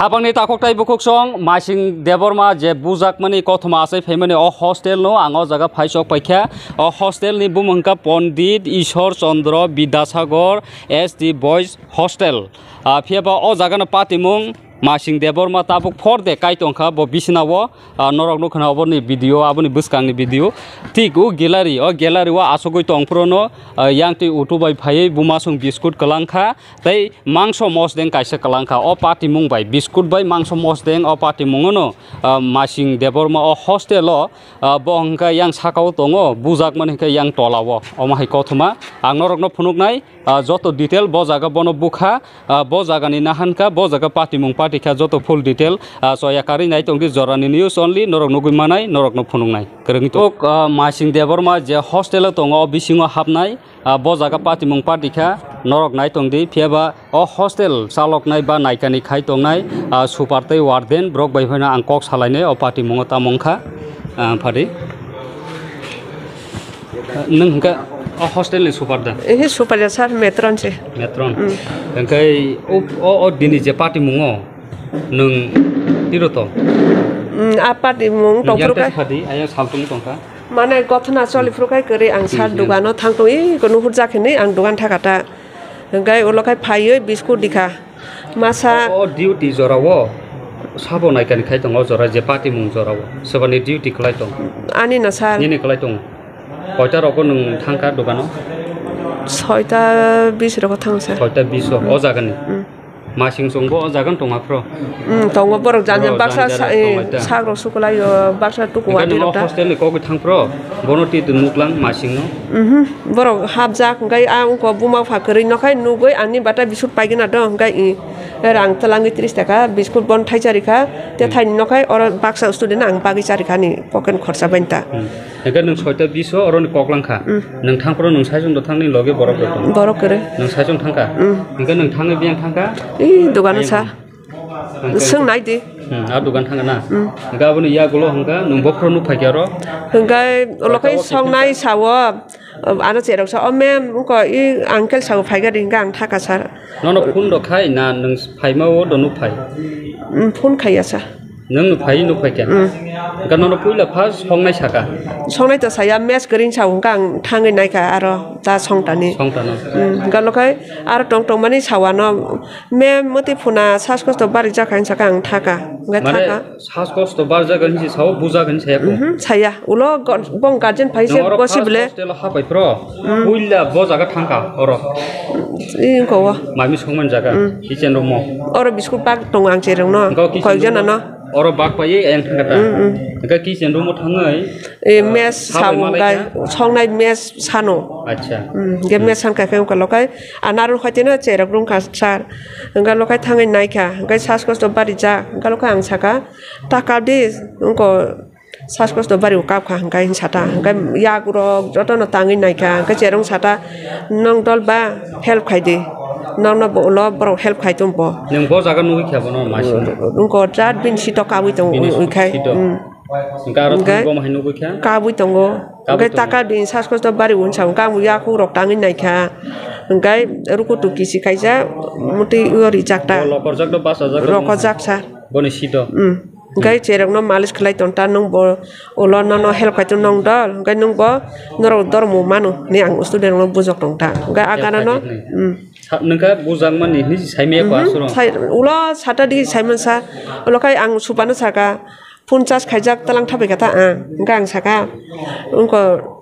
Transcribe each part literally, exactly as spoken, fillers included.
Abangni takhuk tai bukhuk song Masing Debbarma je bujakmani kothoma achai phaimani o hostel no ang o jaga phai sok paikha. O hostel ni bumung wngkha Pondit Ishwar Chandra Bidyasagar S T Boys Hostel. Ah, phiya ba o jaga no patimung Masing Debbarma tabuk phor de kai tongkha bo bisina o. Ah, norok nukha na oboni video, aboni bwskangni video. Thik o gallery, o gallery o asogwi tong phuru no, ah, yang twi utu bai phaiwi bumasong biscuit kwlangkha. Tei mangso mosdeng kaisa kwlangkha o patimung bai, biscuit bai mangso mosdeng o patimung no, ah, Masing Debbarma o hostel o, ah, bo hwnkhe yang saka o tongo, bujakmani hwnkhe yang tola o. Omo hai kothoma ang norokno phunuknai, ah, joto detail bo jaga bono bukha, ah, bo jagani nahankha, bo jaga patimung patikha, joto full detail, ah, choya karwi nai tongdi Jorani News only, norok nugwi manai, norokno phunuknai. Kwrwngwi tok, ah, Masing Debbarma je hostel o tongo, o bisingo hapnai. Ah, bo jaga patimung party kha, norok nai tong di, phiya ba o hostel chaloknai ba naikani khai tongnai, ah, super tei warden borok bai phano ang kok salainai o patimung o tamo wngkha, ah, phadi. Ah, nwng hwnkhe o hostel ni super da? Ehe, super ya sir, matron se. Matron. Mm. Hwnkhe o, o, o dini je patimung o nwng tiro tong? Mm, a patimung tong phuru khe phadi, ayang saltung tongkha. Mane gothona choli phuru khai kwrwi ang sir dugano thang tong, iko nuhur jak hinwi ang dugan thaka ta. Hwnkhe ulo khai phaiwi biscuit dikha. Masa o, o duty jora o sabo naikani khai tongo, o jora je patimung jora o sebani duty kwlai tong? Ani no sir. Nini kwlai tong? Koita rogo nwng thangkha dugano? Soita bis rogo thang sir. Soita bis o, o jagani? Mm. Masing chwngbo o jaga tongma phro? Mm, tongo borok jani jani baksa sak rok sukulai o, baksa tuku ani rok ta. Hostel ni kok thang phro, bono twi twi nuklang masing no. Mhm, borok hapjak hwnkhe a wngkha buma pha kwrwi nokhai nugwi ani bata biscuit paigwna do hwnkhe i rang twlangwi tris taka biscuit bon thai charikha, te thaini nokhai oro baksa student ang bagwi charikha ani pocket khorcha bai ta. Hmm. Hwnkhe nwng soita bis o oroni kok langkha. Mm. Nwng thang phro nwng saichung do thangni loge borok rok tongo. Borok kwrwi. Nwng saichung thangkha. Mm. Hwnkhe nwng thangwi biyang thangkha. Ih, dugano sa. Hwnkhe swng nai di. Hmm, a dugan thangkha na. Mm. Hwnkhe aboni yagulo hwnkhe nwng bokhro nuk phaikha oro. Hwnkhe ulo khai songnai sao. Ano cherok sa, "O ma'am, wngkha i uncle sao phaikha di," hwnkhe ang thaka sir. Nono phone rok khai na nwng phaima o do nuk phai? Mm, phone khaiya sa. Nwng no phai nuk phai khe. Mm. Hwnkhe nono puila first songnai saka? Songnai to saya, mess kwrwi sa hwnkhe ang thangwi naikha aro ta songtani. Songtano. Mm, hwnkhe lokhai aro tong tong mani sawano, "Ma'am, mwtwi phuna sas kosto barijak," hinwi saka ang thaka. Hwnkhe mane thaka. Sas kosto barjak hinwi sao, bujak hinwi saya ko? Mhm, saya. Ulo go-, bong guardian phai se gosi bole. Hostel o hapai phro. Mm. Puila bo jaga thangkha oro. I wngkha o. Mami songmani jaga. Mm. Kitchen room o. Oro biscuit bag tongo ang chereng no. Koyek jana no. Oro bak pai ayang thangkha ta. Mm, mm. Hwnkhe kitchen room o thangwi, eh, ah, mess sa wngkha, songnai mess sano. Acha. Mm, ge mess san khaikhe wngkha lokhai. Anaron khaiteno cherok rung kha sir. Hwnkhe lokhai thangwi naikha. Hwnkhe sas kosto barijak. Hwnkhe lokhai ang saka, "Ta kap di," wngkha. Sas kosto bari o kap kha hwnkhe sata, hwnkhe yak rok jotono tangwi naikha, hwnkhe cherong sata, "Nwng dol ba help khai di, nwng no bo ulo borok help khai tong bo." Nwng bo jaga nugwi kha bono masing? Wngkha jat bini sito kabwi tongo, bini wngkhai sito. Mm. Hwnkhe aro hwnkhe thangwi bo hai nugwi kha? Kabwi tongo. Kabwi hwnkhe tongo. Taka bini sas kosto bari unsa hwnkhe ang yakhuk rok tangwi naikha, hwnkhe rukutu kisi kaisa, mwtwi o rijak ta. Bo lokorjak do bachajak do. Rokorjak sa. Boni sito. Mm. Hwnkhe cherokno malis khlai tong ta, nwng bo ulo nono help khai tong nwng dol, hwnkhe nwng bo norok dormo mano hinwi ang student rokno bujok tong ta. Hwnkhe a gana no, help khai tong hinwi. Mm. Sa-, nwngkha bujakmani hinwi saimaya ko aswrwng? Sai, ulo sata digi saimansa, ulo khai ang supano saka, phone charge khaijak talang thabai kha ta ang, hwnkhe ang saka, wngkha,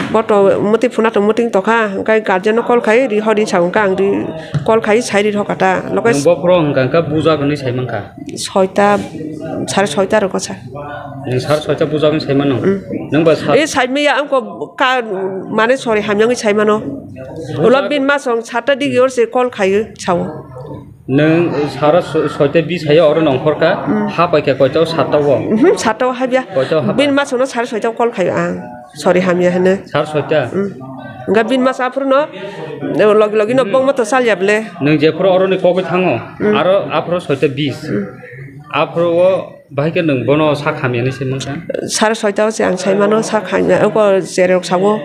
Boto mwtwi phuna tong, mwtwi tongkha, hwnkhe guardian no call khai ri hor hinwi sa, hwnkhe ang ri call khai sai ri rokha ta. Lokai nwng bokhorok hwnkha hwnkhe bujak hinwi sai mankha? Soita, sare soita rokha sa. Nwng sare soita bujak hinwi sai mano? Mm. Nwng ba sa- E sai maya, ang ko ka, mane sorry hamya wngwi sai mano. Ulo bujak- bin masong sata digi or se call khai sao. Nwng sara so-, soita bis hai oro nongkhorkha, mm, ha paikha koita o, satta o? Mhm, satta o habya. Koita o haba? Bini masongno sara soita o call khaio ang. Sorry, hamya hwnwi. Sara soita? Mm. Hwnkhe bini masa aphuru no, logi logi no, mm, bongma to chalya bwle. Nwng jephuru oroni kogwi thango, mm, aro aphuru soita bis. Mm. Aphuru o bahai khe nwng bono sak hamya hinwi se mankha? Sara soita o se ang sai mano, sak hamya, oko cherok sao.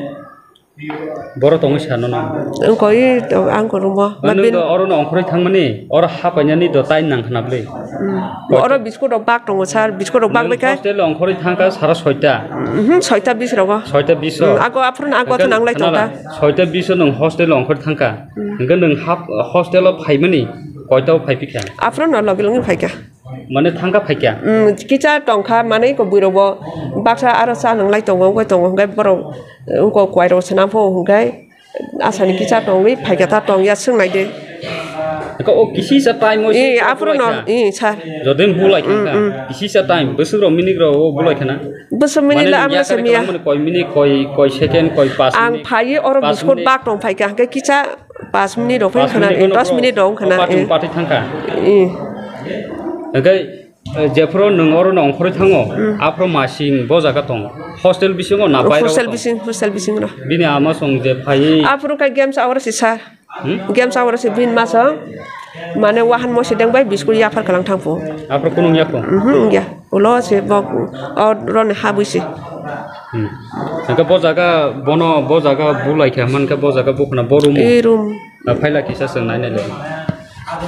Boro tongwi sa nono. Wngkha i to ang kwrwngbo. Nwng do oro no ongkhorwi thangmani, oro ha painani do time nang khna bwlwi. Hmm. Oro biskut rok bak tongo sir, biskut rok bak bai kha. Hostel ongkhorwi thangkha sara soita. Mhm, soita bis rogo. Soita bis o. Hmm, ago aphuru no ago thang nanglai tongkha. Soita bis o nwng hostel ongkhorwi thangkha. Hmm. Hwnkhe nwng hap-, hostel o phaimani koita o phaiphikha? Aphuru no logi logi phaikha. Mane thangkha phaikha? Mm, kicha tongkha, mane iko buirokbo baksa aro cha nwnglai tongo, wngwi tongo, hwnkhe borok, eh, wngkok kuairok swnam pho, hwnkhe asani kicha tongwi phaikha ta tongya swngnaide. Eko o kisisa time o Eh, aphuru no, eh, sir. Jodin bulai kha, mm, mm, kisisa time, bwswk rok minute rok o bulai khana? Bwswk minute la amle semiya. Koi minute, koi, koi second, koi pas minute. Ang phaiwi oro biskut bak tong phaikha, hwnkhe kicha Pas minute rok phai khana, dos minute rok khana, patung eh, patung thangkha. Eh. Hwnkhe, eh, jephuru nwng oro no ongkhorwi thango, hmm, aphuru masing bo jaga tongo. Hostel bisingo na bairo tongo? Hostel bising, hostel bising ro. Bini ama song je phai. Aphuru khe games hour si sa. Hmm? Games hour si bin maso. Mane wahan mosideng bai biskut yaphar kalang thangphu. Aphuru kunu wngya kho? Mhm, wngya. Ulo se bo, o roni habwi se. Hmm. Hwnkhe bo jaga, bono bo jaga bulai kha, hwnkhe bo jaga bukhuna bo room o. E room. Ah, phaila kisa chwng nai nai le.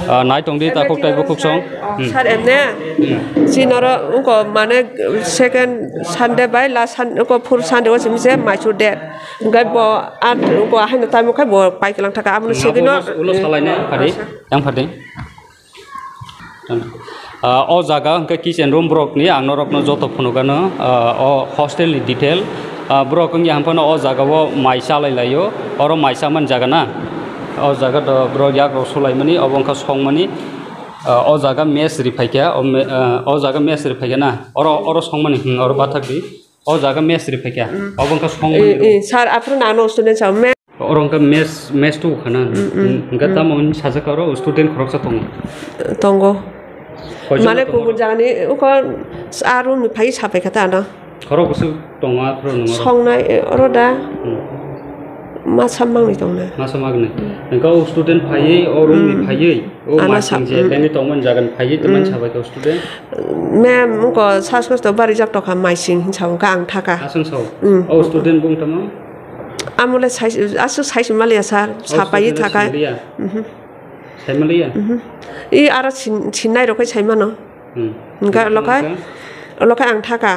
Ah, nai tong di, takhuk tai bukhuk song. Hmm. Sir, emne? Hmm. Chini oro wngkha mane second Sunday bai last Sun-, wngkha fourth Sunday o simi se Mysore date. Hwnkhe bo at, wngkha haino time o khai bo pai kwlang thaka. Abono hmm, segwi no, abo ulo, ulo eh, salai ne, phadi. Yang phadi. Ah, o jaga hwnkhe kitchen room borokni, ang norokno joto phunukgano, ah, o hostel ni detail. Ah, borok wngya hwnphano o jaga o mai chalai laio, oro mai chamani jaga na. O jaga do borok yak rok sulaimani, obo wngkha songmani. Ah, o jaga mess ri phaikha, o me-, ah, o jaga mess ri phaikha na, oro, oro songmani, hmm, oro bathak di. O jaga mess ri phaikha. Mm. Obo wngkha songmani. Eh, eh, sir, aphuru nano student sa me- Oro wngkha mess, mess tu khana. Mm, mm, hwnkhe mm, tamo wngkha sajak oro student khoroksa tongo. Tongo. Koijon mane tongo? Kubun jagani uko a room ni phai sapai kha ta ano. Khorok bwswk tongo aphuru nwngo? Songnai, eh, oro da. Mm. Masa mangni tongnai. Masa mangni. Mm. Hwnkhe o student phaiwi, o room ni mm, phaiwi. O ano masing sa-, je mm, bini tongmani jaga ni phaiwi tei mani mm, sabai kha student. Ma'am, wngkha sas kosto barijak tokha maising hinwi sa wngkha ang thaka. Aswng sao? Mm. O student bung tamo? Amole sai, aswk sai maliya sir, o sapai student thaka. Sai maliya? Mhm. Sai maliya? Mhm. I aro sin-, sinnai rok khai sai mano. Hmm. Hwnkha lokhai, lokhai ang thaka.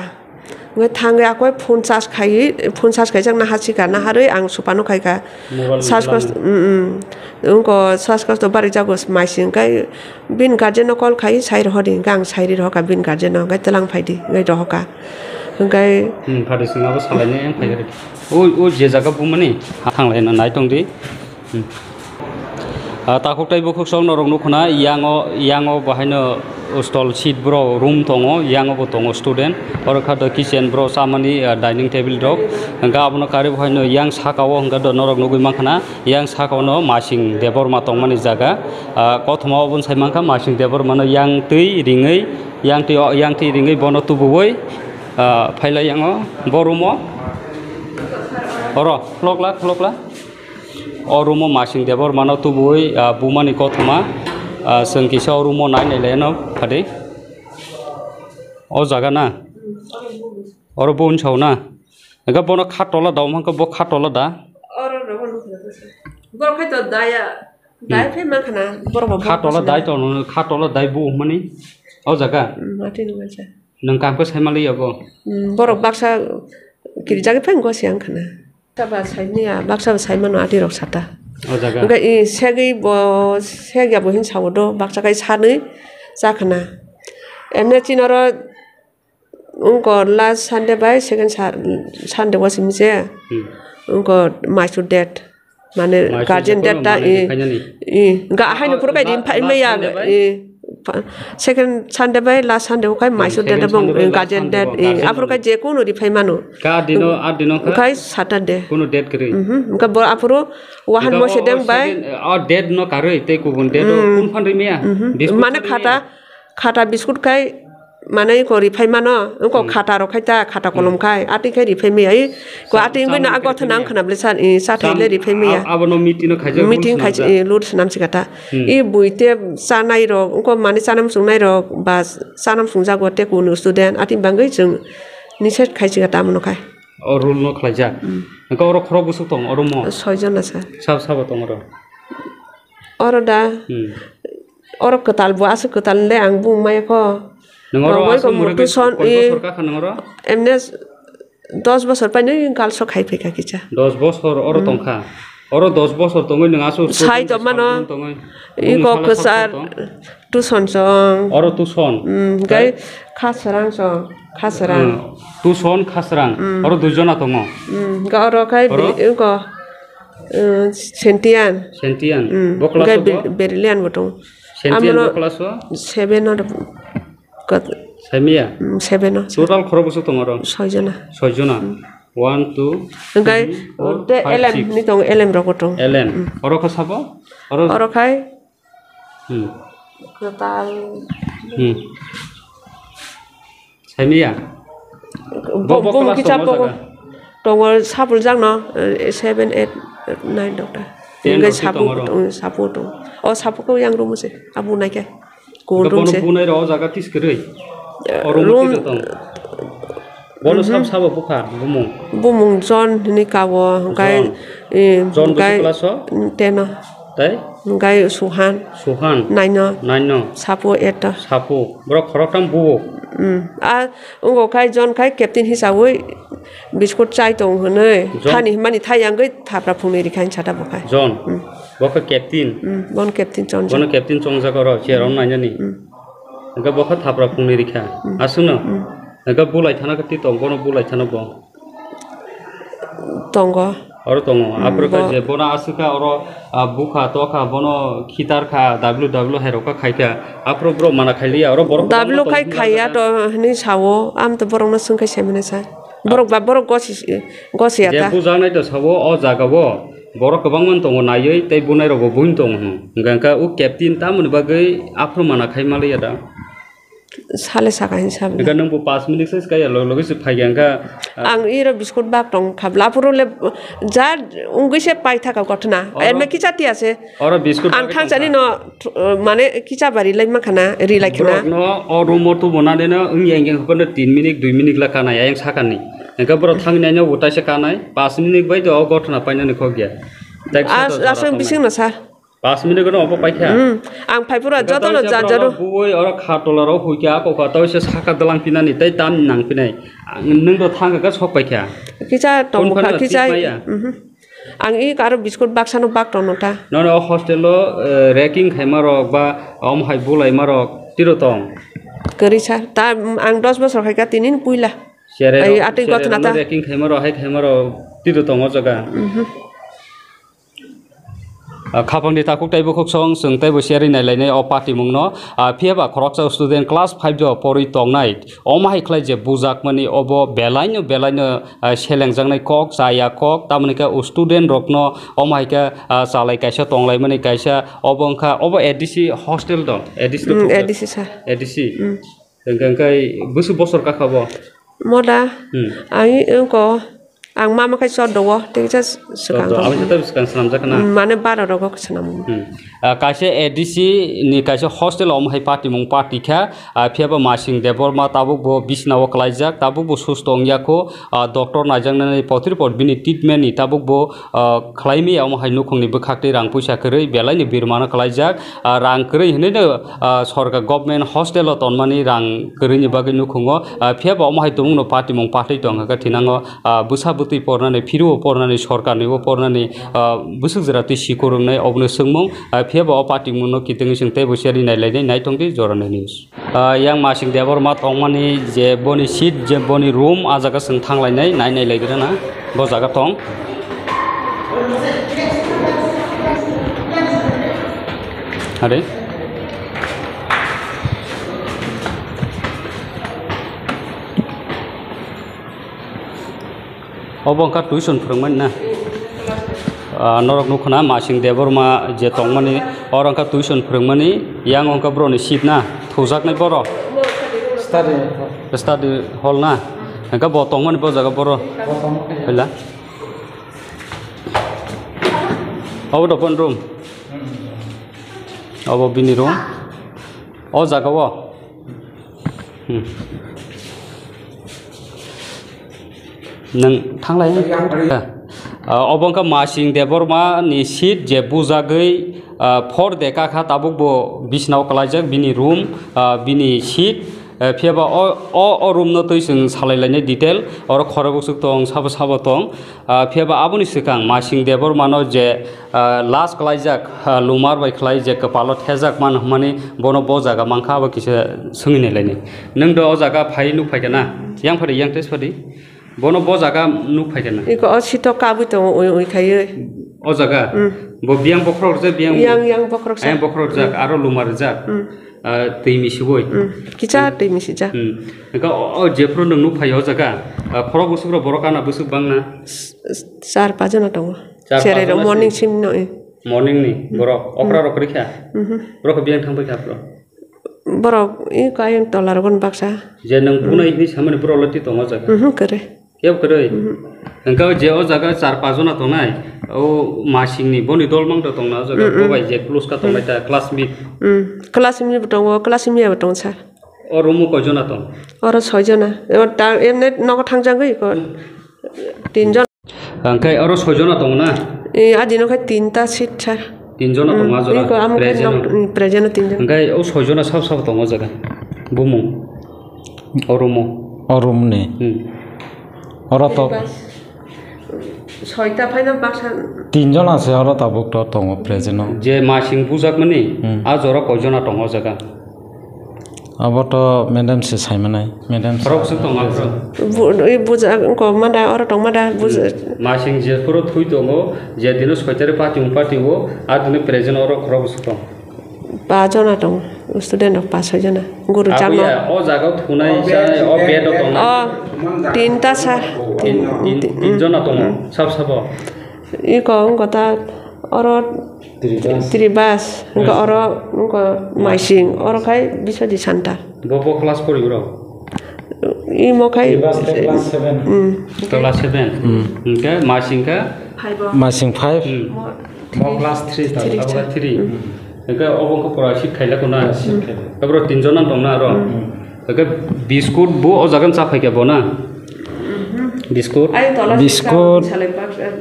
Hwnkhe thangwi akwai phone charge khaiwi, phone charge khaijakna hachikha, naharwi ang supano khaikha. Mobile charge cost, mm, mm. Wngkha charge cost to bari jago maising, hwnkhe bini guardian no call khai sai rohordi, hwnkhe ang sairi rohorkha bini guardian no, hwnkhe twlang phaidi, hwnkhe rohorkha. Hwnkhe hmm, phadi singabo salaini ang phai. O, o je jaga bumani, ha thanglai no nai tongdi. Hmm. Ah, takhuk tai bukhuk song norok nukho na, yang o, yang o bahaino stall seat bro room tongo, yang o bo tongo student. Oro kha do kitchen bro chamani, ah, dining table rok. Hwnkhe abono karwi bahaino yang saka o hwnkhe do norok nugwi mankha na, yang saka o no masing Debbarma tongmani jaga. Ah, kothoma o boni sai mankha masing Debbarma no yang twi ringwi, yang twi o, yang twi ringwi bono tubuwi, ah, phailai yang o bo room o. Oro khulokla, khulokla. O room o masing Debbarma no tubuwi, ah, bumani kothoma, ah, chwng kisa o room o nai nai le no phadi. O jaga na? Oro bo unsao na? Ega bono kha tola da, omo hwnkhe bo kha tola da? Oro rogo nukho na bwsa. Borok khai to daya, dai phai mankha na, borok bo kha tola dai to, kha tola dai bo hwnmani? O jaga? Hmm, atwi nukha. Nwng kaham khe sai maliya bo? Hmm, borok baksa kirijagwi phai gosiya wngkha na. Saba saimanya, baksa bo saimano adirok sata. O jaga. Hwnkhe i segwi bo, segya bo hin sao do, baksa kai sanwi chakhna. Emne chini oro wngkha last Sunday bai second sa-, Sunday o simi se. Hmm. Wngkha Mysore date. Mane Mysore guardian date ta, i, i, ga haino phuru kai rim phai maya, i, second Sunday bai last Sunday o khai Mysore date bong guardian date, i, aphuru kai je kunu ri phai mano. Ka dino, a dino kha? Khai Saturday. Kunu date kwrwi? Mhm. Wngkha bo aphuru wahan mosedeng bai. A date no karwi tei kubun date o kun phan ri maya? Mane khata, khata biskut khai mane iko ri phai mano, iko khata rok khai ta, khata kolom khai, atwi khai ri phai maya, i, ko atwi wngwi no a gotha nang khna bwle san, i, chathai le ri phai maya. Abono meeting no khaijak, meeting khai, i, rule swnam si kata. I bui te chanai rok, iko mane chanam chungnai rok, ba chanam chungjago te kunu student, atwi bangwi chwng niset khai si kata abono khai. O rule no khlaijak. Hmm. Hwnkhe oro khorok bwswk tong oro mo? Soi jona sir. Sab sabo tong oro? Oro da. Hmm. Oro kwtal bo aswk kwtal le ang bung maya kho. Nwng oro Rogoi aswk ko mwrwgwi mutu son koi i bosor kakha nwng oro? Emne dos bosor pai nwi girls o khai phaikha kisa. Dos bosor oro Hmm. tongkha. Oro dos bosor tongwi nwng aswk Sai tongmano. Tongwi. Iko Bumung sala kwchar sal tong. Tuson song. Oro tuson. Hmm, gai Khasrang song. Khasrang. Hmm, tuson khasrang. Hmm. Oro dui jona tongo. Hmm, ga oro khai Oro? Bi-, iko, eh, Sentian. Sentian. Hmm, Bo class gai o bo? Ber-, Berlian bo tong. Sentian Amano bo class o? Seven o. Kat- Saimia? Hmm, seven o. Total khorok bwswk tongo oro? Soi jona. Soi jona. Hmm. One, two, Hwnkhe three, four, te five, L M six. Ni tong, L M rok bo tong. L M. Hmm. Oro kha sabo? Oro Oro khai Hmm. Kwtal. Hmm. Saimia? Bo, Bo, bo bo class kisa tongo bo jaga? Tongo sapul jakno, eh, seven, eight, nine dokta. Ten Hwnkhe rok sapu tongoro. Tong, sapu tong. O sapu ko yang room se, abu naikhe. Cold Hwnkhe room bono se. Bunai rok o jaga tis kwrwi. Eh, O room o room twi tong. Bono Mhm. sab sabo bukha bumung. Bumung John hinwi kao, hwnkhe, John. eh, John hwnkhe, bwswk class o? Ten o. Tei? Hwnkhe Suhan. Suhan. Nine o. Nine o. Sapu eight o. Sapu. Borok khoroktham buo. Mm. A, wngkha khai John khai captain hisawi biskut chai tong hwnwi. John. Thani hwnmani thai yangwi thapra phungnwi rikha hinwi sata bo khai. John. Mm. Bo khe captain. Mm. Bono captain chongjak. Bono captain chongjak oro, chair o Mm. nainani. Mm. Hwnkhe bo khe thapra phungnwi rikha. Mm. Aswkno? Mm. Hwnkhe bulai thana khe twi tong, bono bulai thana bo. Tongo. Oro tongo. Mm, Aphuru khe bo- je bono aswk kha oro, ah, bukha tokha, bono khitar kha, W W hai rok kha khai kha. Aphuru borok mana khai liya, oro borok W kwbangma khai tongo khaiya bwlajak to kha. Hinwi sao, am to borokno swng khai sai mano sa. Borok ba borok gosi, gosi ya Je ta. Bujaknai to sao, o jaga o borok kwbangma tongo naiwi, tei bunai rok bo buino tongo hwn. Hwnkhe o captain tamoni bagwi aphuru mana khai ma liya da. Sale saka hinwi sabi. Hwnkhe nwng bo pash minute se kaya log logwi se phai kha hwnkhe, ah, Ang iro biskut bak tong kha bla, aphuru le ja wngwi se pai thaka kothna. Oro Erme kicha tiya se. Oro biskut Ang bagwi thang tong sani kha. No, uh, mane kicha bari lai ma khana, ri lai khana. Borok no o room o tubu na de no wngya hwnkhe hwnkhe no tin minute, dui minute la kana ayang sakani. Hwnkhe borok thangni anya bo taisa kanai, pash minute bai do o gothna painani khokya. Tei kisa As-, to jora aswk tongnai. Bising no sir. Pash minute no obo paikha. Hmm. Ang phai pura Hwnkhe jotono tei se jar borok jaru. Buwi oro kha tola rok huikha, ako kha tei se saka dalang pinani tei tam nang pinai. Ang nwng do thang kha sok paikha. Kisa tong Phone kha, phone kisa. Tip maya. Mhm. Ang i karo biskut baksa no bak tong nota. Nono hostel o, eh, ragging khaima rok ba om hai bulai ma rok tiro tong. Kwrwi sa. Ta, ang dos bosor khai kha tinin puila. Sere Ai, rok, atwi sere gotna rok ta. Ragging khaima rok hai khaima rok tiro tong o jaga. Mhm. Ah, khapangni takhuk tei bukhuksong chwng teibo share nailai nai o patimungno. Ah, phiya ba khoroksa student class five o porwi tongnai, omo hai khlai je bujakmani obo belaino, belaino, ah, selengjaknai kok, chaya kok, tamoni khe o student rokno omo hai khe, ah, chalai kaisa tonglaimani kaisa obo wngkha, obo A D C hostel do, A D C to Mm, thukjak. A D C sir. A D C. Mm. Hwnkhe, hwnkhe bwswk bosor kakha bo? Moda, Hmm. Ang wngko, ang mama khai chordo o, tei kisa swkang Chordo, rok. Aboni tei swkang swnamjak na? Hmm, mane bara rogo swnam. Hmm. Ah, kaisa A D C ni kaisa hostel omo hai patimung party kha, ah, phiya ba Masing Debbarma tabuk bo bisna o klaijak, tabuk bo susto wngya kho, ah, doctor naijaknani potripot bini treatment ni tabuk bo, ah, khlaimaya omo hai nukhungni bwkhak tei rang puisa kwrwi belaini birmano klaijak, ah, rang kwrwi hinwi no, ah, sorkar government hostel o tonmani rang kwrwini bagwi nukhungo, ah, phiya ba omo hai tumungno patimung patwi tong hwnkhe thinango, ah, bwsa bwtwi pornani, phirwi pornani, sorkarni bo pornani, ah, bwswk jora twi sikur wngnai obono swngmung, ah, phiya ba o patimungno kitingwi chwng teibo share nailai nai, naithok di Jorani News. Ah, yang Masing Debbarma tongmani je boni seat, je boni room, ah jaga chwng thanglainai, nai nai lai gana, bo jaga tong. Are. Obo wngkha tuition phwrwngmani na. Ah, norok nukho na, Masing Debbarma je tongmani, oro wngkha tuition phwrwngmani, yang wngkha borokni seat na, thujaknai borok. Study hall. Study hall na. Wngkha bo tongmani bo jaga borok. Bo tongmani. Phaila. Obo do phone room. Hmm. Obo bini room. O jaga o. Hmm. Nwng thanglai. Ah, obo wngkha Masing Debbarma ni seat je bujagwi, ah, phor de kakha, tabuk bo bisnao kwlaijak bini room, ah, bini seat. Eh, phiyaba o, o, o room no twi chwng salai lainai detail, oro khorok bwswk tong, sabo sabo tong. Ah, phiyaba aboni swkang Masing Debbarma no je, ah, last kwlaijak, ah, lumar bai khlai je kwpalo thejak man hwnmani bono bo jaga mankha, abo kisa swngwi nai lainai. Nwng do o jaga phai nuk phai kha na? Yang phadi, yang test phadi. Bono bo jaga nuk phai kha na? Iko o sito kabwi tongo, ui, ui khaiwi. O jaga? Mm. Bo biyang bokhorok rwjak, biyang Yang, yang bokhorok sa. Ayang bokhorok rwjak, Mm. aro luma rwjak. Mm. Ah, twi misiwi. Mm. Kicha Mm. twi misi ja. Mm. Engka o, o jephuru nwng nuk phai o jaga, ah, khorok bwswk rok borok kana bwswk bang na? S-, s-, char pajona tongo. Char Cherai rok pajona morning si? Sim no, eh. Morning ni Mm. borok, Mm. okra rok rikha? Mhm. Borok biyang thang bai kha bro? Borok, i kayang tola rogon baksa. Je nwng Mm. bunai hinwi samani borok loti tongo jaga. Mhm, kere. Kebo kwrwi. Mhm. Hwnkhe o je o jaga char pajona tongnai, o Masingni boni dol mangto tongna o jaga, Mm, mm. Bobai je close ka tongnai Mm. ta classmate. Mm. Classmate bo tongo, classmate bo tongo sir. O room o koijona tong? Oro soijona. O ta, emne nogo thangjagwi ko. Mm. Tinjon. Hwnkhe oro soijona tongo na? E, adino khai tinta seat sir. Tinjona tongo Mm. a jora? Iko amo khai Present nok, o? Mm, present o tinjon. Hwnkhe o soijona sabo sabo tongo o jaga? Bumung? O room o? O room ni? Hmm. Oro to Bas. Soita phaina baksa. Tinjona se oro tabuk to tongo present o. Je Masing bujakmani, Hmm. a jora koijona tongo o jaga? Abo to madam se saimanai, madam se. Borok se tongo aphuru. Bu-, i buja ko mada, oro tong mada, buja. Hmm. Masing jephuru thui tongo, je dino soitare party wng party o, a dino present oro khorok se tong. Pa jona tong, student rok pa soi jona, guru Abo chakma. Ya, o jaga o thunai sa, o bed o tongnai. O, tinta sa, tin, Tin, tin, tin, tin jona tongo, hmm. Sab sabo. Iko wngkha ta, oro Tiribas. Tiribas, wngkha oro, wngkha Maising, oro khai Biswajit Santa. Bo, bo class pori bro? Imo khai Tiribas khe class seven. Hmm. Class seven. Hmm. Hwnkhe Maising khe? Five o. Maising five. Hmm. Mo, Mo class three ta. Three ta. Three. Hmm. Hwnkhe obo wngkha pora seat khailak na? Seat khailak. Tabro tinjon ang tongna aro? Hmm. Hwnkhe biskut bo o jaga cha phaikha bo na? Mhm. Biskut? Ai tola Biskut. Salai bak, eh.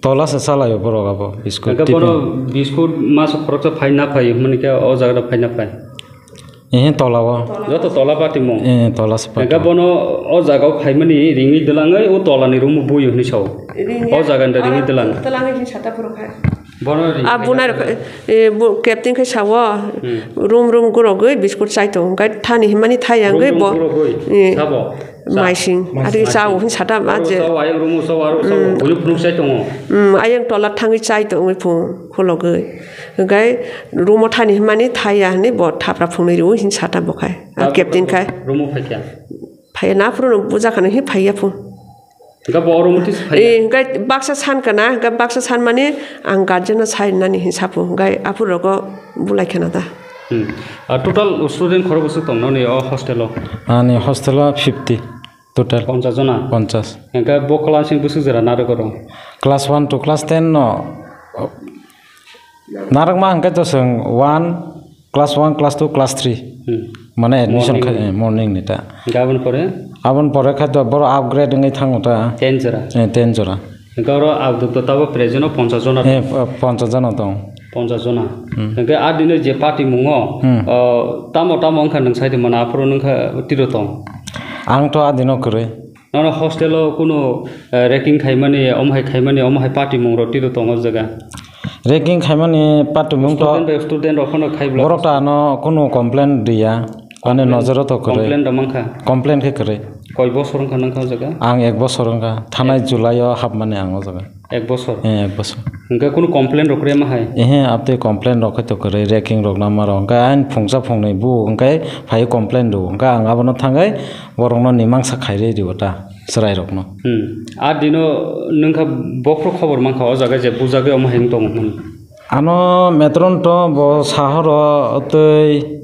Tola se salaio borok abo biskut Hwnkhe tiffin. Bono biskut maso khoroksa phai na phai, hwnmani khe o jaga phai na phai? Ehe, tola o. Joto tola patimung? Eh, tola se Hwnkhe patimung. Bono o jaga o phaimani ringwi dwlangwi o tola ni room o buio hwnwi sao. Ringya. O jaga ni ringwi dwlang. Twlangwi hwnwi sata phuru khai. Bono ringwi A bunai rok, eh, bu-, captain khai sao. Hmm. Room, room gurogwi biskut chai tongo. Hwnkhe thani hwnmani thai yangwi Room, room bo. Gurogwi. Eh. Sabo. Maising, Maising. Ari chao hin sata ma je. Chao, ayang room o chao, aro chao. Mm. Buli phunuk chai tongo. Mm, ayang tola thangwi chai tongwi phung, khulogwi. Hwnkhe room o thani hwnmani thai ya hwnwi bo thapra phungnwi rwo hin sata bo khai. A captain khai. Room o phaikha? Phaiya na phuru no buja khana hi phaiya phung. Hwnkhe bo room o tisa phaiya? Eh, hwnkhe baksa san kana, hwnkhe baksa san mani ang guardian no sai nani hin saphung. Hwnkhe aphuru rogo bulai khana ta. Hmm. A total student khorok bwswk tong nani o hostel o? Ani hostel o fifty. Total? Ponchas jona? Ponchas. Hwnkhe bo class ni bwswk jora narwk oro? Class one to class ten no narwkma hwnkhe to chwng one, class one, class two, class three. Hmm. Mane admission Morning khai, ni? Eh, morning ni ta. Hwnkhe aboni pore? Aboni pore khai to boro upgrade wngwi thango ta. Ten jora? Eh, ten jora. Hwnkhe oro abduk to tabo present o ponchas jona Eh, tong? Ponchas jona tong. Ponchas jona. Hmm. Hwnkhe a dino je party mungo, Hmm. o, tamo tamo wngkha nwng sai tongmani, aphuru nwng kha tiro tong? Ang to a dino kwrwi. Nono hostel o kunu, eh, ragging khaimani, omo hai khaimani, omo hai party mung rok tiro tongo jaga? Ragging khaimani party mung to Student bai student rok phano khai bwla. Borok ta ano kunu complain riya. Ani Complain, nojoro to kwrwi. Complain rok mankha? Complain khe kwrwi. Koi bosor wngkha nang kha o jaga? Ang ek bosor wngkha. Thanai July o hapmani ang o jaga. Ek bosor? Eh, ek bosor. Hwnkhe kunu complain rok kwrwi ma hai? Ehe, abtwi complain rok khe to kwrwi, ragging rok nama rok. Hwnkhe ain phungsa phungnwi bu hwnkhe phai complain rw. Hwnkhe ang abono thangwi borokno nimangsa khairwi rw ta, chwrai rokno. Hmm. A dino nwng kha bophro khobor mankha o jaga je bujagwi omo hai wng tongo hwnwi? Ano metron to bo sahoro twi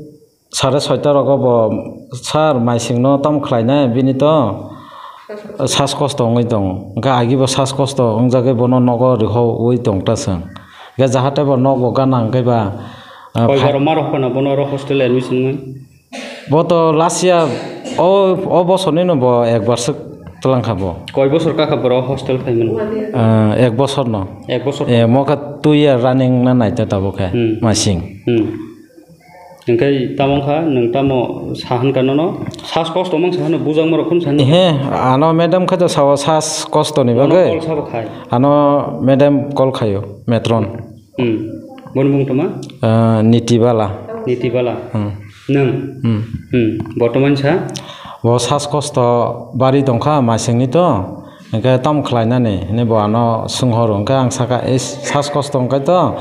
Sare soita rogo bo, "Sir, Maisingno tamo khlainai?" Bini to saskosto wngwi tongo. Hwnkhe agi bo saskosto wngjagwi bono nogo rihoui tongta chwng. Hwnkhe jahate bo nogo gana hwnkhe ba, ah, Koi phai- bar ma rok phano bono oro hostel admission wngwi? Bo to last year, o, o bosornino bo ekbar swk Twlang kha bo. Koi bosor kakha borok hostel phaimani? Ah, ek bosor no. Ek bosor? Eh, mo kha two year running na naita tabuk khe, hmm, masing. Hmm. Hingke tamo wngkha, nwng tamo sahan kha nono? Sas kosto mang sahano, bujang morok khun sahano? He, ano madam khe to sao sas kosto ni bagwi. Call sabo khai? Ano madam call khayo, matron. Hmm. Boni mung toma? Ah, Niti Bala. Niti Bala. Hmm. Nwng? Hmm. Hmm. Bortoman sa? Bo sas kosto bari tongkha, masingni to. Hingke tamo khlainani hinui bo ano swnghoro, hingke ang sakha, "Is, sas kosto hingke to,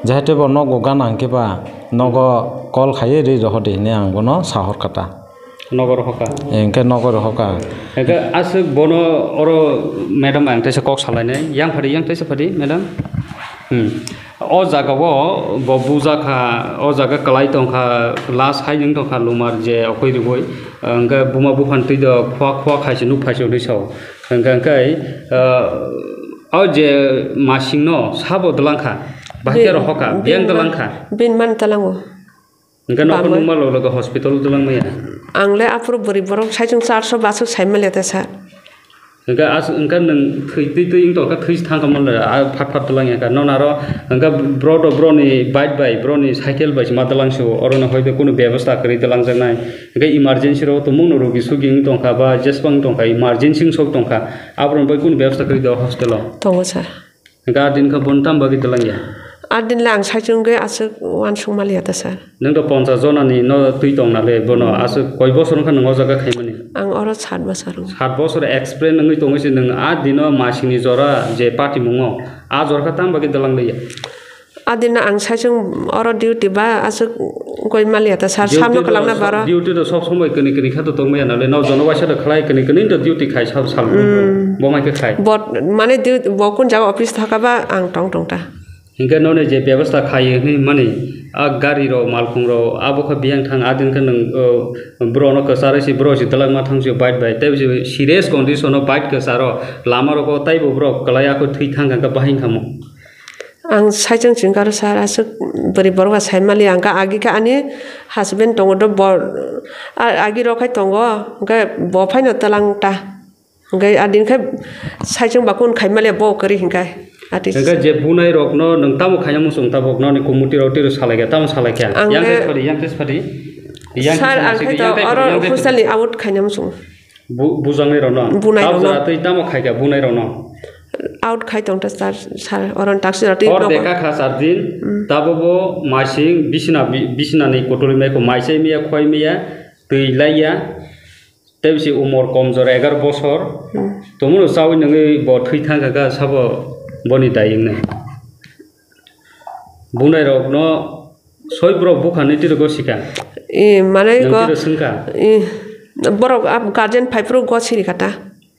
jehetu bo nogo gana hingke ba, nogo call khaiwi ri rohordi," hinui ang bono sahor kha ta. Nogo rohorkha? Hingke nogo rohorkha. Hingke aswk bono oro madam ang teisa kok salainai, yang phadi, yang teisa phadi, madam? Hmm. O jaga o bo bujakha, o jaga kwlai tongkha, last hai wng tongkha lumar je okoi riboi, hingke buma buphani twi do khua khua khaisi nuk phaisi hinui sao. Hingka hingkai, ah, o je masing no sabo dwlang kha, bahai khe rohor kha, biyang dwlang kha. Bin man talango. Hingke nokho nukma loge loge hospital dwlang maya. Ang le aphuru bwrwi borok saichung charso bwswk sai maliya ta sir. Hingke as, hingke nwng thwi twi twi wng tongkha, thwi thang kha mole, a phat phat dwlang ya kha. Nono aro hingke bro do, broni bike bai, broni cycle bai se ma dwlang sio, oro no hoibe kunu bebostha kwrwi dwlang jaknai. Hingke emergency ro tumung no rogi sugi wng tongkha ba jeswk wng tongkha, emergency wng sok tongkha, aborok bai kunu bebostha kwrwi do hostel o? Tongo sir. Hingke a din khe bo tamo bagwi dwlang ya? A din le ang saichung wngwi aswk uansuk maliya ta sir. Nwng to ponchas jona ni no twi tong nale bono, aswk koi bosor wngkha nwng o jaga khaimani? Ang oro sat bosor wng. Sat bosor experience wngwi tongwi se nwng a dino masing ni jora je patimungo, a jora khe tamo bagwi dwlang liya? A dino ang saichung oro duty ba aswk goi maliya ta sir, samno kwlangna baro. Duty to sob somoi kwnwi kwnwi kha to tongmaya nale, no jono waisa to khlai kwnwi kwnwi to duty khai sal sal. Hmm. Bo mai khe khai. Bo mane bo kun jaga office thaka ba ang tong tong ta. Hingke noni je bebostha khai hwnwi mani, a gari rok malkhung rok abo khe biyang thang a din khe nwng, o, bro no kwcharwi si bro si twlangma thang si bike bai tei si serious condition o bike kwcharo lama rogo tei bo borok kwlai a khe thwi thang kha khe bahai wngkha mo. Ang saichung chingkaro sir, aswk bwrwi borok ba sai mali, ang khe agi khe ani husband tongo do, bo a-, agi rok khai tongo, hwnkhe bo phaino twlang ta, hwnkhe adin khai saichung ba kun khai mali bo kwrwi hwnkhe ati. Hwnkhe je bunai rokno nwng tamo khaina muchung tabuk noni kumuti rok tiro salai kha, tamo salai kha? Ang yang le test phadi, yang test phadi. Yang sir, test ang phadi, khai to yang test phadi, oro yang test phadi. Hostel ni out khaina muchung. Bu-, bujaknai rokno? Bunai rokno. Tabuk jora twi tamo khai kha bunai rokno? Out khai tong ta sir, sir, oro taksi rok twi. Hor nogo. Dekha kha sir din, hmm, tabo bo masing bisina bi-, bisina ni kotoli mai ko mai chai maya, khwai maya, twi lai ya, tei bisi umor kom jora egaroh bosor. Hmm. Tongmano chawi nungwi bo thwi thang kha kha sabo boni dayung nai. Bunai rokno soi borok bukha nwi twi rwgo sika. E, mane nwng go, twi rw swngkha. E, borok ab-, guardian phai phuru go siri kha ta.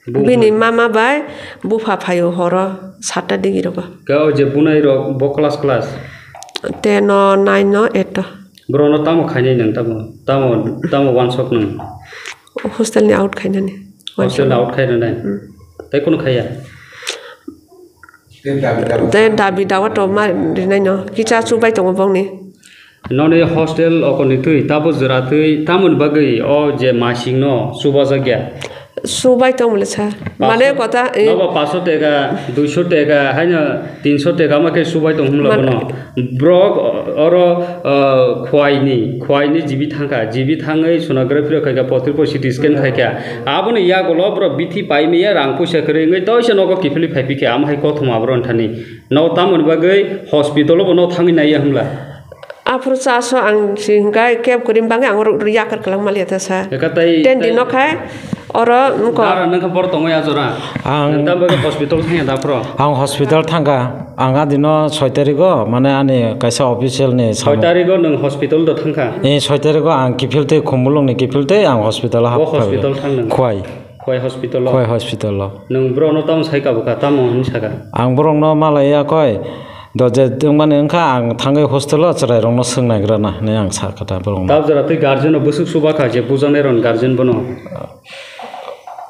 Bini mama bai bupha phaio horo satta digi rogo. Khe o je bunai rok bo class class? Ten o, nine o, eight o. Borok no tamo khainai nwng tamo? Tamo, tamo wansok nwng? Hostel ni out khainani. Hostel ni out khainani? Hmm. Tei kunu khaiya? Tei dabi dawa to ma rinai no. Kicha chubai tongo bongni. Noni hostel okoni twi tabo jwra twi tamoni bagwi o je masing no chubajak ya? Chubai tong mole sir. Mane kota, eh, nobo paso teka, duiso teka, haino tinso teka ma khe chubai tong hwnla bono. Borok oro, ah, khwai ni, khwai ni jibi thangkha, jibi thangwi sonography rok khaikha, potripor C T scan khaikha. Aboni yagulo borok bithi paimaya rang puisa kwrwi wngwi toisa nogo kiphilwi phaiphikha, amo hai kothoma borok wngthani. No tamoni bagwi hospital o bo no thangwi naiya hwnla? Aphuru chaso ang si hwnkhai keb kwrwini bagwi ang oro yakar kwlwng maliya ta sir. Eka tai, ten din no khai oro wngkha. Dara nangkha bor tongo ya jora. Ang tam bagwi hospital thangya da phro? Ang hospital thangkha. Ang adino soi tarigo mane ani kaisa official ni soi tarigo nwng hospital do thangkha? Eh, soi tarigo ang kiphil tei Khumulwng ni kiphil tei ang hospital o hapkha. Hospital thang nang? Khwai. Khwai hospital o? Khwai hospital o. Nwng borok no tamo sai kabo kha, tamo hwnwi sakha? Ang borok no malai ya koi. Do je wngmani wngkha ang thangwi hostel o chwrai rok no swng naigra na hinwi ang sakha ta borok no. Tab jora twi guardian no bwswk chuba kha je bujaknai rok ni guardian bono?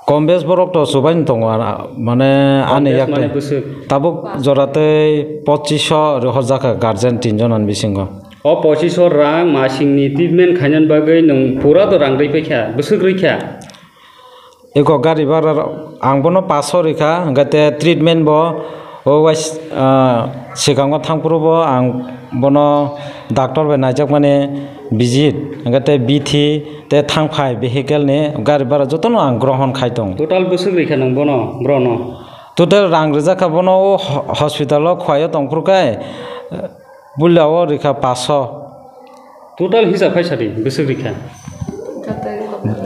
Kom bes borok to chubai no tongo, mane ani yak mane bwswk? Tabuk jora twi pochiso rohor jakha guardian tin jona ni bisingo. O pochiso rang masing ni treatment khainani bagwi nwng pura to rang rwi paikha, bwswk rwi kha? Eko gari bara rok, ang bono paso rikha, hwnkhe te treatment bo, o wais-, ah, swkango thangphuru bo ang bono doctor bai naijakmani visit, hwnkhe te bithi, te thangphai vehicle ni gari bara jotono ang grohon khai tong. Total bwswk rikha nwng bono, brono? Total rang rijak kha bono o ho-, hospital o khwlai o tongphuru khe, Bulia o rikha paso. Total hisab khai sadi, bwswk rikha?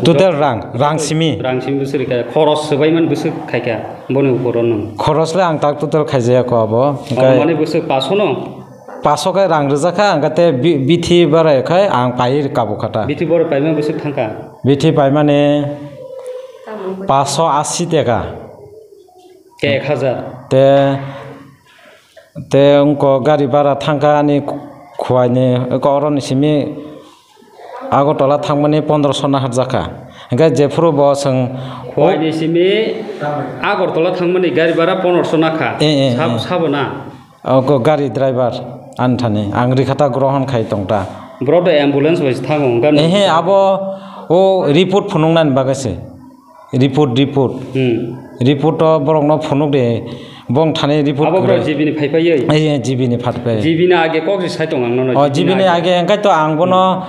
Total rang, rang simi. Rang simi bwswk rikha, khoros swbaiman bwswk khaikha, boni uporo nwng. Khoros le ang tak total khaijaya ko abo. Hwnkhe mane bwswk paso no? Paso khe rang rijak kha, hwnkhe te bi-, bithi barai khai ang pai kabo kha ta. Bithi barai paima bwswk thangkha? Bithi paimani paso asi teka. Ek hajar. Te Te wngkha gari bara thangkha ani khuaini, wngkha oroni simi Agartala thangmani pondroso naharjakha. Hwnkhe jephuru bo chwng Khuaini simi Agartala thangmani gari bara pondroso nakha. Eh, eh, Sab-, eh. Sabo na? Oko gari driver ani thani. Ang rikha ta grohon khai tong ta. Bro, the ambulance bai thango, hwnkhe Ehe, abo o report phunuknani bagwi se. Report, report. Hmm. Report o borokno phunuk de, bong thani report Abo bro kwrwi. G B ni phai phaiwi? Ai, ai, G B ni phat phai. G B ni age kok se sai tong ang nono, O, G B ni G B ni age. Age, hwnkhe to ang bono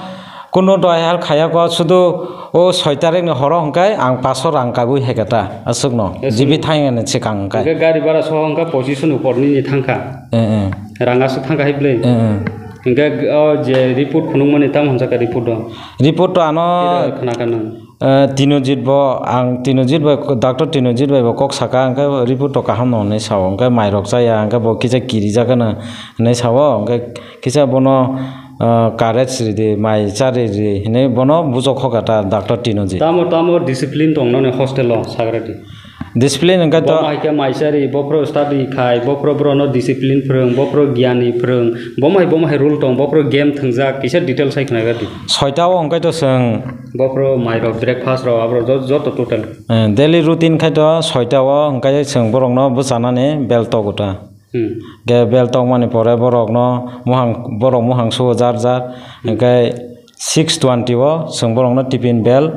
kunu dohal khaya ko, sudu o soi tarik ni horo hwnkhe ang paso rang kabui hai kata, aswk no. Yes, G B sir. Thang ani swkang hwnkhe. Hwnkhe gari bara soho hwnkhe position upor nini thangkha. Eh, eh. Rang aswk thangkha hai bwlwi. Eh, eh. Hwnkhe o je report phunukmani tamo hwnjak ka report o? Report to ano Tira khna ka nang. Eh, Tinojit bo, ang Tinojit bai, Doctor Tinojit bai bo kok saka, hwnkhe report to kaham no hinwi sao, hwnkhe mairok chaya, hwnkhe bo kisa kirijak hwnwi sao, hwnkhe kisa bono, eh, courage ridi, mai chari ridi hinwi bono bujok hoka ta Doctor Tinojit. Tamo, tamo discipline tong noni hostel o, sagra di. Discipline hwnkhe to Bo hai khe maisari, bophro study khai, bophro brono discipline phrwng, bophro giyani phrwng, bo hai, bo hai rule tong, bophro game thwngjak, kisa detail sai khna di. Soita o hwnkhe to chwng Bophro mairok, breakfast rok, aborok jo-, joto total. Eh, daily routine khai to soita o hwnkhe chwng borokno bwchanani bel togo ta. Hmm. Hwnkhe bel tokmani pore borokno muhang, borok muhang suo jar jar, Hmm. hwnkhe six twenty o chwng borokno tiffin bell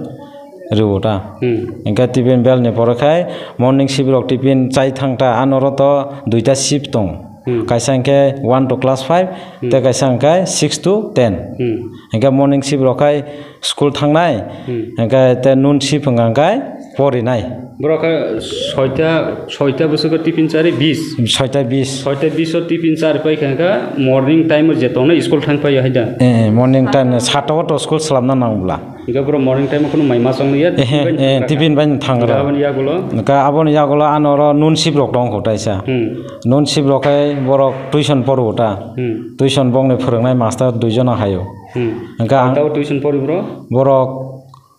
rwo ta. Hmm. Hwnkhe tiffin bell ni pore khai morning shift rok tiffin chai thang ta, anoro to duita shift tong. Hmm. Kaisa hwnkhe one to class five, Hmm. tei kaisa hwnkhe six to ten. Hmm. Hwnkhe morning shift rok khai school thangnai, Hmm. hwnkhe tei noon shift hwnkha hwnkhe porinai. Borok khe soita, soita bwswk khe tiffin chari bis. Soita bis. Soita bis o tiffin chari pai khe hwnkhe morning time o je tongnai school thang pai hai da? Eh, morning time no sata o to school swlamna nang bwla. Hwnkhe borok morning time o kheno mai ma chang liya, Ehe, tiffin bai eh, thang tiffin bai thang Hwnkhe ra. Aboni yagulo? Hwnkhe aboni yagulo ano oro noon shift rok tong kho taisa. Hmm. Noon shift rok khai borok tuition poro ta. Hmm. Tuition bongni phwrwngnai master dui jona hayo. Hmm. Hwnkhe ang Koita o tuition pori bro? Borok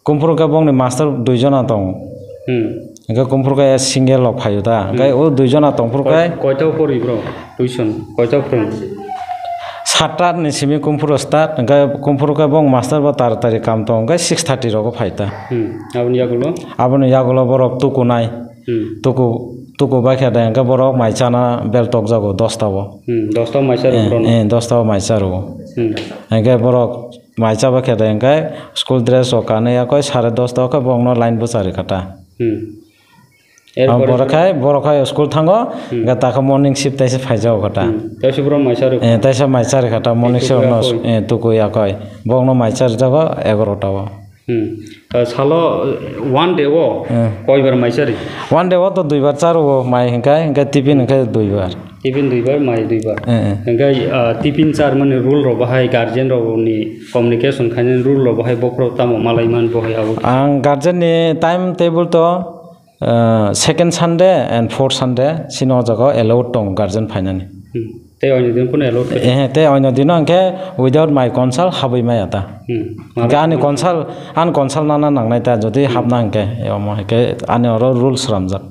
Kumphuru khe bongni master dui jona tong. Hmm. Hwnkhe kumphuru khe single rok phaio ta. Hwnkhe Hmm. o dui jona tongphuru Koi-, khe koita o pori bro? Tuition. Koita o phrwng? Satta ni simi kumphuru start, hwnkhe kumphuru khe bong master bo taratari kam tong, hwnkhe six thirty rogo phai ta. Hmm. Aboni yagulo? Aboni yagulo borok tukunai. Hmm. Tuku, tuku bai khe de, hwnkhe borok mai chana bel tokjago dosta o. Hmm. Dosta o mai cha rw Eh, borok no? Eh, dosta o mai cha rw. Hmm. Hwnkhe borok Mai chaba khe de hwnkhe school dress rok kanwi yakoi sare dosta o khe borokno line bwcharwi kha ta. Hmm. Abo Erpore borok khai, borok khai school thango, Hmm. hwnkhe takha morning shift taisa phaijago kha ta. Hmm. Taisa borok mai charwi Eh, taisa mai charwi kha ta, morning shift no, Tukui yakoi. Eh, tukui yakoi. Borokno mai charwi jago egarota o. Hmm. Ah, salo, eh, one day o Eh. koibar mai chari? One day o to duibar charo o mai hwnkhe, hwnkhe tiffin hwnkhe duibar. Tiffin duibar, mai duibar. Eh, eh. Hwnkhe, ah, tiffin charmani rule rok bahai guardian rok ni communication khainani rule rok bahai bokhorok tamo malai man bahai abo? Ang guardian ni time table to, ah, second Sunday and fourth Sunday chini o jaga o allowed tongo guardian phainani. Hmm. Tei oino din phano allowed khe? Eh, tei oino dino hwnkhe without my consult habwi maya ta. Hmm. Hwnkhe ani consult, ani consult nana nangnai ta, jodi Hmm. hapna hwnkhe, omo hwnkhe ani oro rules swnamjak.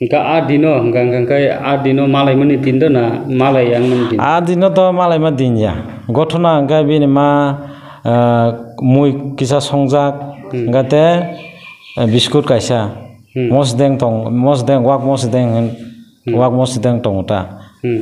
Hwnkhe a dino, hwnkhe, hwnkhe, hwnkhe a dino malaimani din do na malai yang mani din? A dino to malaima din ya. Gothona hwnkhe bini ma, ah, mui kisa songjak, Hmm. hwnkhe te, eh, biskut kaisa. Hmm. Mosdeng tong, mosdeng, wak mosdeng hwn, Hmm. wak mosdeng tongo ta. Hmm.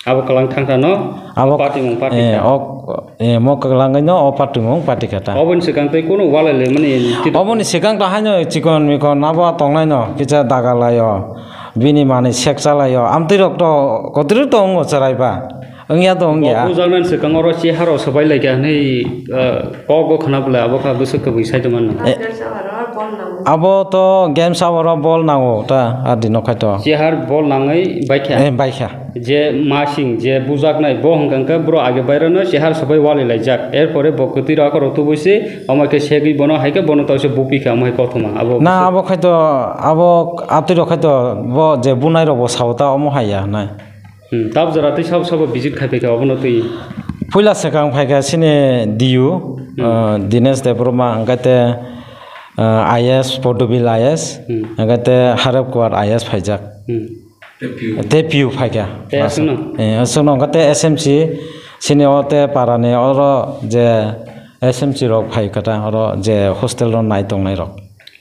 Abo kwlang thangkhano, abo party mung party eh, kha. Ok, eh, mo kwlangwi no o party mung party kha ta. Oboni swkang tei kunu walai laimani tito. Oboni swkang to haino chikon mikon abo tongnai no, kisa daga laio, bini manwi sek chalaio, amtwi rok to kotor to wngo chwrai ba. Wngya to wngya. Bo bujaknani swkang oro cheharo swbai laikha hwnwi, eh, kok bo khna bwlai abo kha bwswk kwbwi sai tongmano. Eh, abo to games hour o bol nango ta, adi no khai to. Chehar bol nangwi baikha. Eh, baikha. Je masing je bujaknai bo hwnkha hwnkhe bro age bairano chehar swbai wali laijak. Erpore bo kwtwi rok aro tubui se omo khe segwi bono hai khe bono tawse bupi kha omo hai kothoma. Abo na, abo khai to, abo atwi rok khai to bo je bunai rok bo sao ta omo hai ya nai. Hmm, tab jora tei sabo sabo visit khai phaikha obono twi. Puila swkang phaikha sini D U, Hmm. uh, Dinesh Debbarma, hwnkhe te, uh, I S, Podobil I S, Hmm. hwnkhe te Harep Kuwar I S phaijak. Hmm. Tei P U phaikha. Tei aswkno? Eh, aswkno hwnkhe te S M C, sini o te parani oro je S M C rok phaikha ta, oro je hostel rok nai tongnai rok.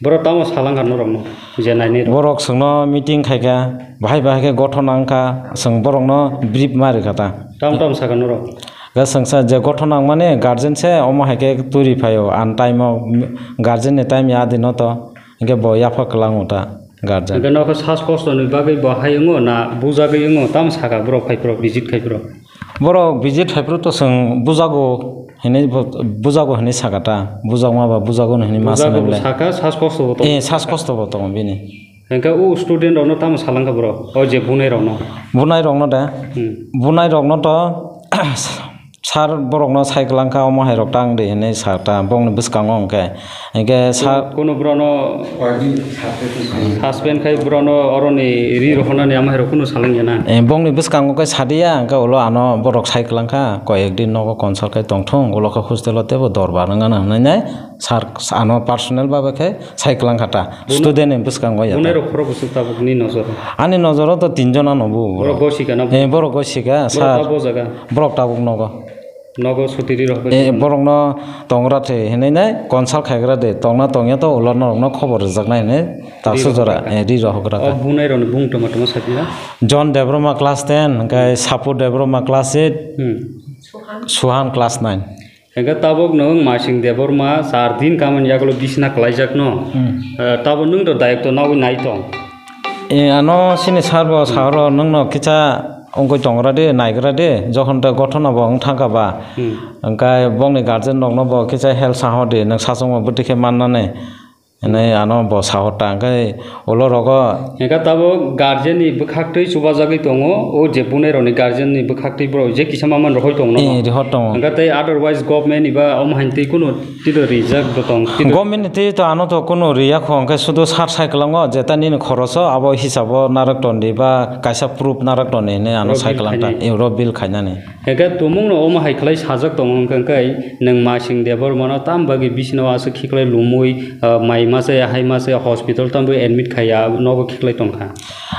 Borok tamo salangkha norokno, je nainai rok? Borok chwngno meeting khaikha, bahai bahai khe gothona wngkha, chwng borokno brief ma rwkha ta. Tamo tamo sakha norok? Ga chwngsa je gothona wngmani guardian se omo hai khe turi phaio, an time o guardian ni time ya dino to, hinkhe bo yapha kwlango ta guardian. Hinkhe nokho sas kostonwi bagwi bo hai wngo na bujagwi wngo, tamo sakha borok phaiphuru, visit khaiphuru? Borok visit phaiphuru to chwng bujago hinwi bo, bujago hinwi sakha ta, bujakma ba bujago hinwi ma Bujago sanai bo le. Sakha, sas kosto bo tongo. Eh, sas kosto bo tongo bini. Hwnkhe o student rokno tamo salangkha borok, o je bunai rokno? Bunai rokno de? Hmm. Bunai rokno to sir borokno sai kwlangkha, omo hai rok tang de hinwi sa ta, bongni bwskango hwnkhe. Hwnkhe sa Kuno borokno suspend khai borokno oroni ri rohornani amo hai rok kuno salangya na? Eh, bongni bwskango khe sadiya, hwnkhe ulo ano borok sai kwlangkha, koyek din nogo consult khai tongthung, ulo khe hostel o teibo dorbar wngana hwnwi nai sir ano personal babe khe sai kwlangkha ta, Bono student ni bwskango ya ta. Bunai rok khorok bwswk tabuk ni nojoro? Ani nojoro to tinjon ano bo. Borok gosika na? Eh, borok gosika, Borok sir. Tabuk jaga? Borok tabuk nogo. Nogo sotiri rok Eh, borokno tongra thwi hinwi nai consult khaigra de, tongna tongya to ulo norokno khobor rwjaknai hinwi taksa Ri jora, rohorgra. Eh, ri rohorgra O kha. Bunai rokni bung tongma tongma sadia? John Debbarma class ten, hwnkhe Sapu Debbarma class eight, Hmm. Suhan class nine. Hwnkhe tabuk nwng Masing Debbarma char din kamani yagulo bisna kwlaijakno. Hmm. Eh, tabuk nwng to dayokto nogwi nai tong. Eh, ano sini sir bo sahoro nwngno kisa wngwi tongra de, naigra de, jokhon ta gothona bo wng thangkha ba. Hmm. Hwnkhe bongni guardian rokno bo kisa help saho de, nwng sachwngma bwtwi khe mannani. Hinwi ano bo saho ta, hwnkhe ulo rogo. Hwnkhe tabuk guardian ni bwkhaktwi chubajagwi tongo, o je bunai rokni guardian ni bwkhaktwi borok je kisa mamani rohoi tongo no? Eh, rihor tongo. Hwnkhe tei otherwise government ni ba omo hai twi kunu tito rijak bo tong, tito Government ni twi to ano to kunu riya kho, hwnkhe sudu sir sai kwlango je ta nini khoroso abo hisabo narwk toni ba kaisa proof narwk toni hinwi ano Oro sai bill kwlang ta, khainai. Eh, oro bill khainani. Hwnkhe tumungno omo hai khlai sajak tongo, hwnkhe, hwnkhe nwng Masing Debbarmano tamo bagwi bisino aswk khiklai lumwi, ah, mai masa ya, hai masa ya, hospital tamo bagwi admit khaiya, nogo khiklai tongkha.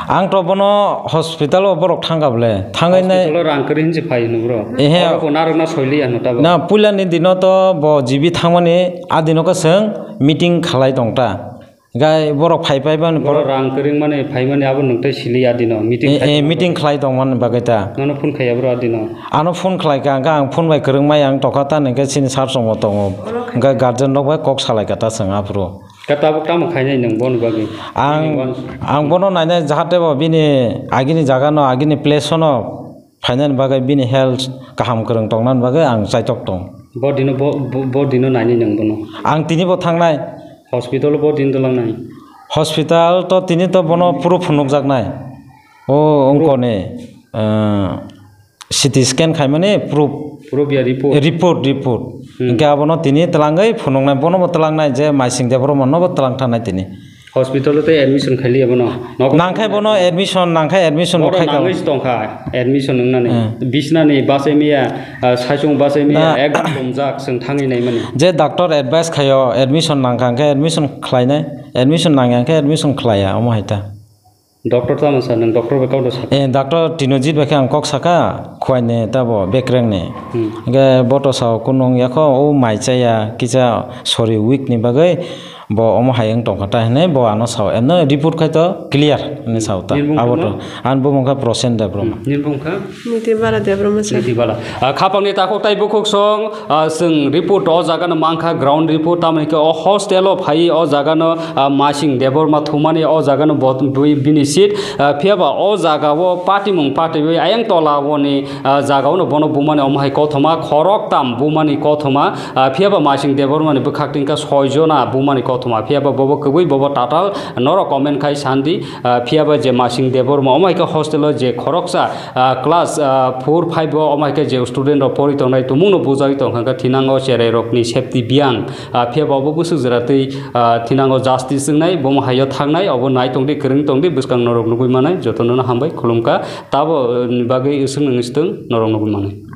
Ang to bono hospital o borok thangkha bole, thangwi nai. Hospital o rang kwrwi hinwi phai hwnwi bro. Ehe. Oro bo narwkna soiliya hwnwi tabuk. Na puila ni dino to bo G B thangmani, a dino khe chwng meeting khlai tong ta. Gai borok phai phai bani Borok poro rang kwrwngmani phaimani abo nwng tei sili adino meeting Eh, khai eh, tongmani meeting bagwi. Khlai tongmani bagwi ta. Nono phone khaiya bro adino. Ano phone khlai ka, hwnkhe ang phone bai kwrwngmai ang tokha ta, hwnkhe chini sir chwngbo tongo. Hwnkhe guardian rok bai kok salai ka ta chwng aphuru. Khe tabuk tamo khainai nwng boni bagwi? Ang, Bini wan- ang bono nainai jahate bo bini agini jaga no, agini place no phainani bagwi bini health kaham kwrwng tongnani bagwi ang chaitok tong. Bo dino bo, bo, bo dino nainai nwng bono? Ang tini bo thangnai. Hospital bo din dolangnai? Hospital to tini to bono proof phunukjaknai. O Proof? Ongkoni, eh, C T scan khaimani proof. Proof ya report? Report, report. Hmm. Hwnkhe abono tini twlangwi phunuknai, bono bo twlangnai je Masing Debbarma no bo twlang thanai tini. Hospital o tei admission khailiya bono? Nogo Nangkhai bono admission, nangkhai admission bo Bono khai ka. Nangwi se tongkha, admission wngnani. Hmm. Bisnani bachai miya, ah, saichung bachai miya, Na- ekdom lomjak, chwng thangwi naimani. Je doctor advice khaio, admission nangkha hwnkhe admission khlainai, admission nangya hwnkhe admission khlaiya, omo hai ta. Doctor tamo sa, nwng doctor bai kok da sa? Eh, doctor Tinojit bai khe ang kok saka, Khwaini tabo Bekrengni. Hmm. Hwnkhe bo to sao, kunu wngya kho, o mai chaya, kisa sori weak ni bagwi, Bo omo hai wng tongkha ta hinwi bo ano sao, emno report khai to clear hinwi sao ta. Nini bumung abo khe to ma? Ani bumung kha Prosen Debbarma. Hmm, nini bumung kha? Niti Bala Debbarma sir. Niti Bala. Ah, khapangni takhuk tai bukhuk song, ah, chwng report o jaga no mankha, ground report, tamoni khe o hostel o phai o jaga no, ah, Masing Debbarma thumani o jaga no bo-, bui-, bini seat, ah, phiya ba o jaga o patimung patiwi ayang tola oni, ah, jaga o no bono bumani omo hai kothoma khorok tam bumani kothoma, ah, phiya ba Masing Debbarma ni bwkhak tingkha soi jona bumani kothoma, phiya ba bobo kwbwi bobo tatal norok comment khai sandi, ah, phiya ba je Masing Debbarma omo hai khe hostel o je khoroksa, ah, class, ah, four five o omo hai khe je student rok pori tongnai tumung no bujai tongkha khe thinango cherai rok ni safety biyang, ah, phiya ba obo bwswk jora twi, ah, thinango justice wngnai bomo hai o thangnai obo nai tongdi kwrwng tongdi bwskang norok nugui manai jotono no hambai khulumkha tabo, ah, ni bagwi swngno swtwng norok nugui manai.